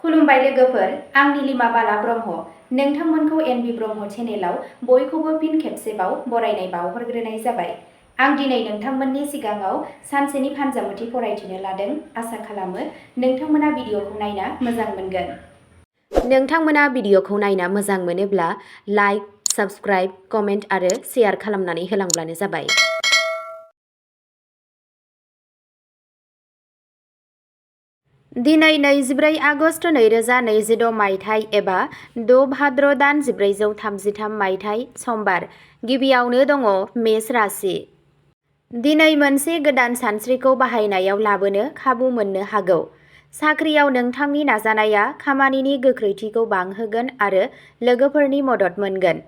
खुलुमबाय लोगोफोर, आं नीलिमा बाला ब्रह्म। नोंथांमोनखौ एनबि ब्रह्म चेनेलाव बयखौबो फिन खेबसेबाव बरायनाय बावहरग्रोनाय जाबाय। आं दिनै नोंथांमोननि सिगाङाव सानसेनि फानजामुथि फरायथिनो लादों। आसा खालामो नोंथांमोना भिडिअखौ नायना मोजां मोनगोन। नोंथांमोना भिडिअखौ नायना मोजां मोनोब्ला लाइक, साबस्क्राइब, कमेन्ट आरो शेयार खालामनानै होलांब्लानो जाबाय। दिनै 24 आगस्ट 2026 मायथाइ एबा 6 भाद्र दान 1433 मायथाइ समबार। गिबियावनो दङ मेष राशि। दिनै मोनसे गोदान सानस्रिखौ बाहायनायाव लाबोनो खाबु मोननो हागौ। साख्रियाव नोंथांनि नाजानाया खामानिनि गोख्रैथिखौ बांहोगोन आरो लोगोफोरनि मदद मोनगोन।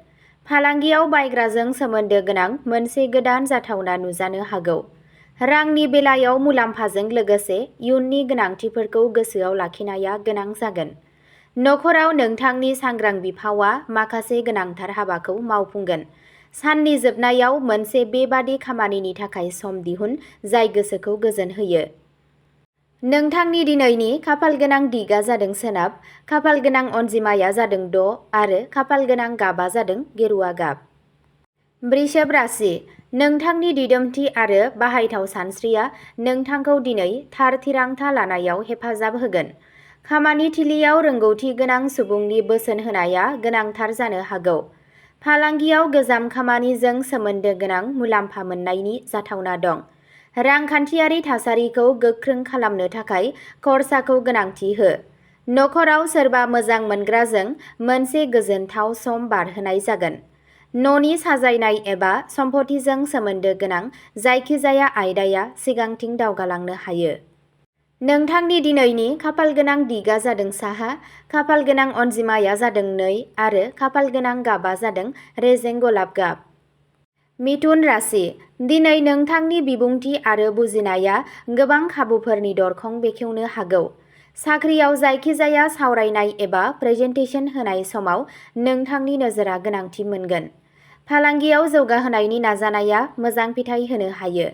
फालांगियाव बायग्राजों सोमोन्दो गोनां मोनसे गोदान जाथावना नुजानो हागौ। रांनि बेलायाव मुलाम्फाजों लोगोसे इयुननि गोनांथिफोरखौ गोसोआव लाखिनाया गोनां जागोन। नखराव नोंथांनि सांग्रां बिफावआ माखासे गोनांथार हाबाखौ मावफुंगोन। साननि जोबनायाव मोनसे बेबादि खामानिनि थाखाय सम दिहुन जाय गोसोखौ गोजोन होयो। नोंथांनि दिनैनि खाफालगोनां दिगआ जादों सोनाब, खाफालगोनां अनजिमाया जादों 6 आरो खाफालगोनां गाबआ जादों गेरुआ गाब। वृषभ राशि। नोंथांनि दिदोमथि आरो बाहायथाव सानस्रिया नोंथांखौ दिनै थार थिरांथा लानायाव हेफाजाब होगोन। खामानि थिलियाव रोंगौथि गोनां सुबुंनि बोसोन होनाया गोनांथार जानो हागौ। फालांगियाव गोजाम खामानिजों सोमोन्दो गोनां मुलाम्फा मोननायनि जाथावना दं। रांखान्थियारि थासारिखौ गोख्रों खालामनो थाखाय खरसाखौ गोनांथि हो। नखराव सोरबा मोजां मोनग्राजों मोनसे गोजोनथाव सम बारहोनाय जागोन। न'नि साजायनाय एबा सम्पथिजों सोमोन्दो गोनां जायखिजाया आयदाया सिगांथिं दावगालांनो हायो। नोंथांनि दिनैनि खाफालगोनां दिगआ जादों साहा, खाफालगोनां अनजिमाया जादों 2 आरो खाफालगोनां गाबआ जादों रेजें गलाब गाब। मिथुन राशि। दिनै नोंथांनि बिबुंथि आरो बुजिनाया गोबां खाबुफोरनि दरखं बेखेवनो हागौ। साख्रियाव जायखिजाया सावरायनाय एबा प्रेजेन्टेसन होनाय समाव नोंथांनि नोजोरा गोनांथि मोनगोन। फालांगियाव जौगाहोनायनि नाजानाया मोजां फिथाय होनो हायो।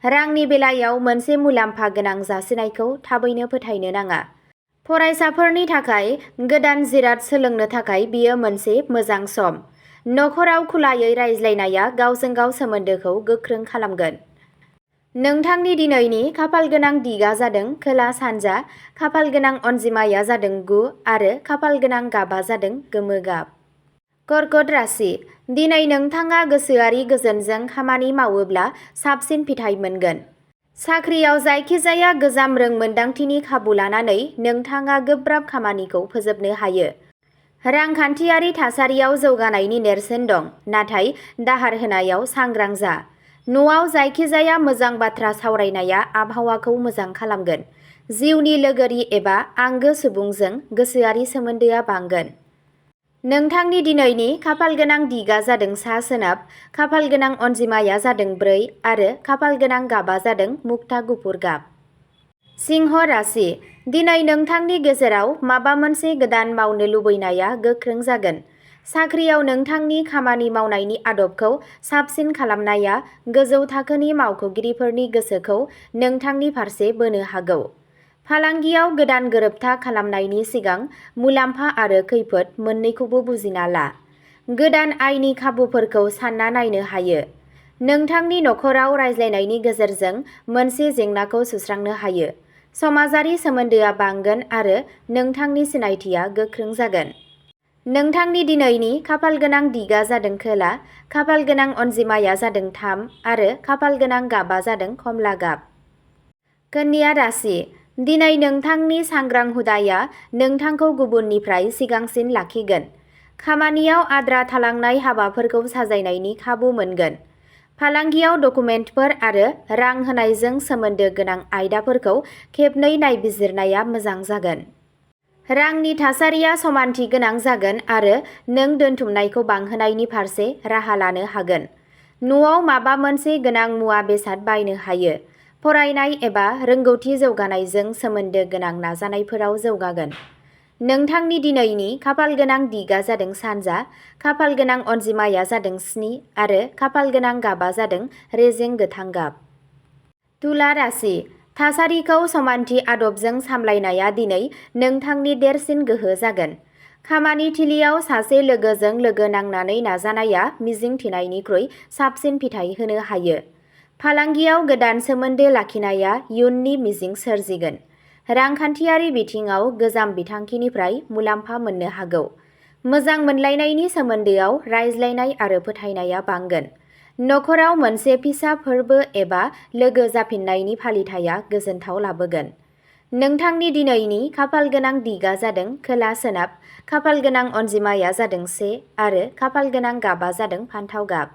रांनि बेलायाव मोनसे मुलाम्फा गोनां जासिनायखौ थाबैनो फोथायनो नाङा। फरायसाफोरनि थाखाय गोदान जिराद सोलोंनो थाखाय बेयो मोनसे मोजां सम। नखराव खुलायै रायज्लायनाया गावजों गाव सोमोन्दोखौ गोख्रों खालामगोन। नोंथांनि दिनैनि खाफालगोनां दिगआ जादों खोला-सानजा, खाफालगोनां अनजिमाया जादों 9 आरो खाफालगोनां गाबआ जादों गोमो गाब। कर्कट राशि। दिनै नोंथाङा गोसोआरि गोजोनजों खामानि मावोब्ला साबसिन फिथाय मोनगोन। साख्रियाव जायखिजाया गोजाम रोंमोन्दांथिनि खाबु लानानै नोंथाङा गोब्राब खामानिखौ फोजोबनो हायो। रांखान्थियारि थासारियाव जौगानायनि नेरसोन दं, नाथाय दाहार होनायाव सांग्रां जा। न'आव जायखिजाया मोजां बाथ्रा सावरायनाया आबहावाखौ मोजां खालामगोन। जिउनि लोगोरि एबा आंगो सुबुंजों गोसोआरि सोमोन्दोआ बांगोन। नोंथांनि दिनैनि खाफालगोनां दिगआ जादों सा-सोनाब, खाफालगोनां अनजिमाया जादों 4 आरो खाफालगोनां गाबआ जादों मुक्ता गुफुर गाब। सिंह राशि। दिनै नोंथांनि गेजेराव माबा मोनसे गोदान मावनो लुबैनाया गोख्रों जागोन। साख्रियाव नोंथांनि खामानि मावनायनि आदबखौ साबसिन खालामनाया गोजौ थाखोनि मावख'गिरिफोरनि गोसोखौ नोंथांनि फारसे बोनो हागौ। फालांगियाव गोदान गोरोबथा खालामनायनि सिगां मुलाम्फा आरो खैफोद मोन्नैखौबो बुजिना ला। गोदान आयनि खाबुफोरखौ सानना नायनो हायो। नोंथांनि नखराव रायज्लायनायनि गेजेरजों मोनसे जेंनाखौ सुस्रांनो हायो। समाजारि सोमोन्दोआ बांगोन आरो नोंथांनि सिनायथिया गोख्रों जागोन। नोंथांनि दिनैनि खाफालगोनां दिगआ जादों खोला, खाफालगोनां अनजिमाया जादों 3 आरो खाफालगोनां गाबआ जादों कमला गाब। कन्या राशि। दिनै नोंथांनि सांग्रां हुदाया नोंथांखौ गुबुननिफ्राय सिगांसिन लाखिगोन। खामानियाव आद्रा थालांनाय हाबाफोरखौ साजायनायनि खाबु मोनगोन। फालांगियाव डकुमेन्टफोर आरो रां होनायजों सोमोन्दो गोनां आयदाफोरखौ खेबनै नायबिजिरनाया मोजां जागोन। रांनि थासारिया समानथि गोनां जागोन आरो नों दोनथुमनायखौ बांहोनायनि फारसे राहा लानो हागोन। न'आव माबा मोनसे गोनां मुवा बेसाद बायनो हायो। फरायनाय एबा रोंगौथि जौगानायजों सोमोन्दो गोनां नाजानायफोराव जौगागोन। नोंथांनि दिनैनि खाफालगोनां दिगआ जादों सानजा, खाफालगोनां अनजिमाया जादों 7 आरो खाफालगोनां गाबआ जादों रेजें गोथां गाब। तुला राशि। थासारिखौ समानथि आदबजों सामलायनाया दिनै नोंथांनि देरसिन गोहो जागोन। खामानि थिलियाव सासे लोगोजों लोगो नांनानै नाजानाया मिजिंथिनायनिख्रुइ साबसिन फिथाय होनो हायो। फालांगियाव गोदान सोमोन्दो लाखिनाया इयुननि मिजिं सोरजिगोन। रांखान्थियारि बिथिङाव गोजाम बिथांखिनिफ्राय मुलाम्फा मोननो हागौ। मोजां मोनलायनायनि सोमोन्दोआव रायज्लायनाय आरो फोथायनाया बांगोन। नखराव मोनसे फिसा फोरबो एबा लोगो जाफिननायनि फालिथाइया गोजोनथाव लाबोगोन। नोंथांनि दिनैनि खाफालगोनां दिगा जादों खोला-सोनाब, खाफालगोनां अनजिमाया जादों 1 आरो खाफालगोनां गाबा जादों फान्थाव गाब।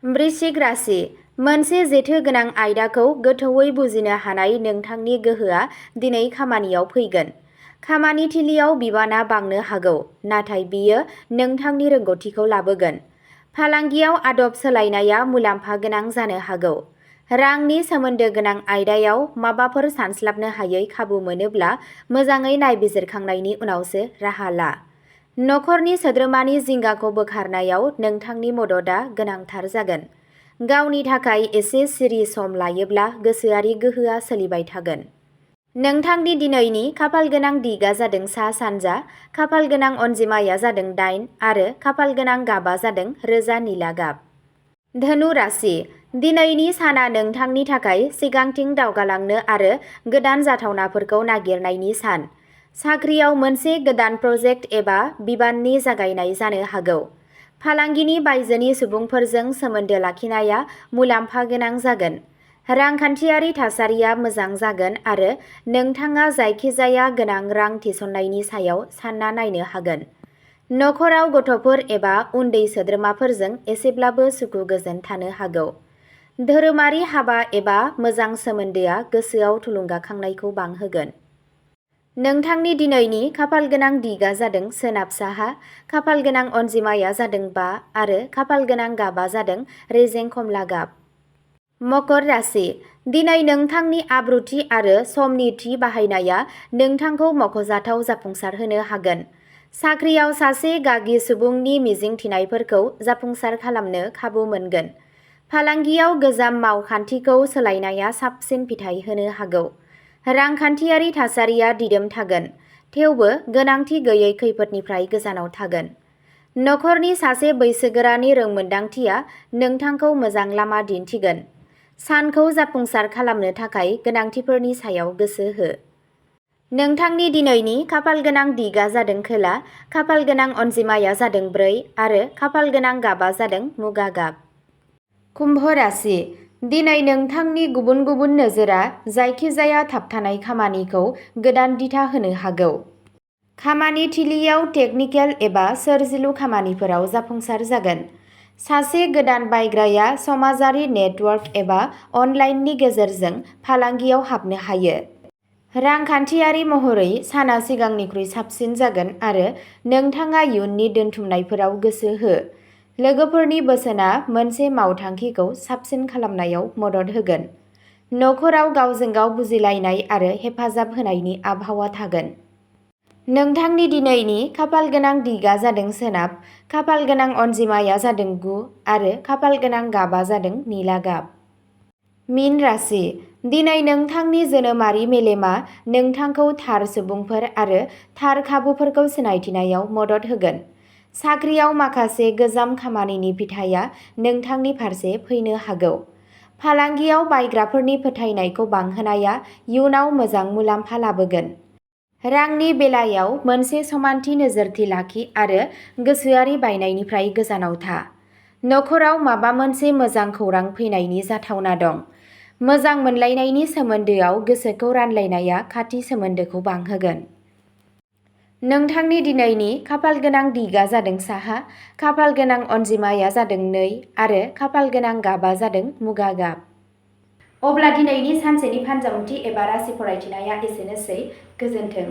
वृश्चिक राशि। मोनसे जेथो गोनां आयदाखौ गोथौवै बुजिनो हानाय नोंथांनि गोहोआ दिनै खामानियाव फैगोन। खामानि थिलियाव बिबाना बांनो हागौ, नाथाय बियो नोंथांनि रोंग'थिखौ लाबोगोन। फालांगियाव आदब सोलायनाया मुलाम्फा गोनां जानो हागौ। रांनि सोमोन्दो गोनां आयदायाव माबाफोर सानस्लाबनो हायै खाबु मोनोब्ला मोजाङै नायबिजिरखांनायनि उनावसो राहा ला। नखरनि सोद्रोमानि जिंगाखौ बोखारनायाव नोंथांनि मददआ गोनांथार जागोन। गावनि थाखाय एसे सिरि सम लायोब्ला गोसोआरि गोहोआ सोलिबाय थागोन। नोंथांनि दिनैनि खाफालगोनां दिगा जादों सा-सानजा, खाफालगोनां अनजिमाया जादों 8 आरो खाफालगोनां गाबा जादों रोजा निला गाब। धनु राशि। दिनैनि साना नोंथांनि थाखाय सिगांथिं दावगालांनो आरो गोदान जाथावनाफोरखौ नागिरनायनि सान। साख्रियाव मोनसे गोदान प्रजेक्ट एबा बिबाननि जागायनाय जानो हागौ। फालांगिनि बायजोनि सुबुंफोरजों सोमोन्दो लाखिनाया मुलाम्फा गोनां जागोन। रांखान्थियारि थासारिया मोजां जागोन आरो नोंथाङा जायखिजाया गोनां रां थिसननायनि सायाव सानना नायनो हागोन। नखराव गथ'फोर एबा उन्दै सोद्रोमाफोरजों एसेब्लाबो सुखु गोजोन थानो हागौ। धोरोमारि हाबा एबा मोजां सोमोन्दोआ गोसोआव थुलुंगाखांनायखौ बांहोगोन। नोंथांनि दिनैनि खाफालगोनां दिगा जादों सोनाब-साहा, खाफालगोनां अनजिमाया जादों 5 आरो खाफालगोनां गाबा जादों रेजें खमला गाब। मकर राशि। दिनै नोंथांनि आब्रुथि आरो समनि थि बाहायनाया नोंथांखौ मख'जाथाव जाफुंसार होनो हागोन। साख्रियाव सासे गागि सुबुंनि मिजिंथिनायफोरखौ जाफुंसार खालामनो खाबु मोनगोन। फालांगियाव गोजाम मावखान्थिखौ सोलायनाया साबसिन फिथाय होनो हागौ। रांखान्थियारि थासारिया दिदोम थागोन, थेवबो गोनांथि गैयै खैफोदनिफ्राय गोजानाव थागोन। नखरनि सासे बैसोगोरानि रोंमोन्दांथिया नोंथांखौ मोजां लामा दिन्थिगोन। सानखौ जाफुंसार खालामनो थाखाय गोनांथिफोरनि सायाव गोसो हो। नोंथांनि दिनैनि खाफालगोनां दिगा जादों खोला, खाफालगोनां अनजिमाया जादों 4 आरो खाफालगोनां गाबा जादों मुगा गाब। कुम्भ राशि। दिनै नोंथांनि गुबुन गुबुन नोजोरआ जायखिजाया थाबथानाय खामानिखौ गोदान दिथा होनो हागौ। खामानि थिलियाव टेकनिकेल एबा सोरजिलु खामानिफोराव जाफुंसार जागोन। सासे गोदान बायग्राया समाजारि नेटवर्क एबा अनलाइननि गेजेरजों फालांगियाव हाबनो हायो। रांखान्थियारि महरै साना सिगांनिख्रुइ साबसिन जागोन आरो नोंथाङा इयुननि दोनथुमनायफोराव गोसो हो। लोगोफोरनि बोसोनआ मोनसे मावथांखिखौ साबसिन खालामनायाव मदद होगोन। नखराव गावजों गाव बुजिलायनाय आरो हेफाजाब होनायनि आबहावा थागोन। नोंथांनि दिनैनि खाफालगोनां दिगा जादों सोनाब, खाफालगोनां अनजिमाया जादों 9 आरो खाफालगोनां गाबा जादों निला गाब। मीन राशि। दिनै नोंथांनि जोनोमारि मेलेमआ नोंथांखौ थार सुबुंफोर आरो थार खाबुफोरखौ सिनायथिनायाव मदद होगोन। साख्रियाव माखासे गोजाम खामानिनि फिथाइया नोंथांनि फारसे फैनो हागौ। फालांगियाव बायग्राफोरनि फोथायनायखौ बांहोनाया इयुनाव मोजां मुलाम्फा लाबोगोन। रांनि बेलायाव मोनसे समानथि नोजोरथि लाखि आरो गोसोआरि बायनायनिफ्राय गोजानाव था। नखराव माबा मोनसे मोजां खौरां फैनायनि जाथावना दं। मोजां मोनलायनायनि सोमोन्दोआव गोसोखौ रानलायनाया खाथि सोमोन्दोखौ बांहोगोन। नोंथांनि दिनैनि खाफालगोनां दिगा जादों साहा, खाफालगोनां अनजिमाया जादों 2 आरो खाफालगोनां गाबा जादों मुगा गाब। अब्ला दिनैनि सानसेनि फानजामुथि एबा राशि फरायथिनाया एसेनोसै। गोजोन्थों।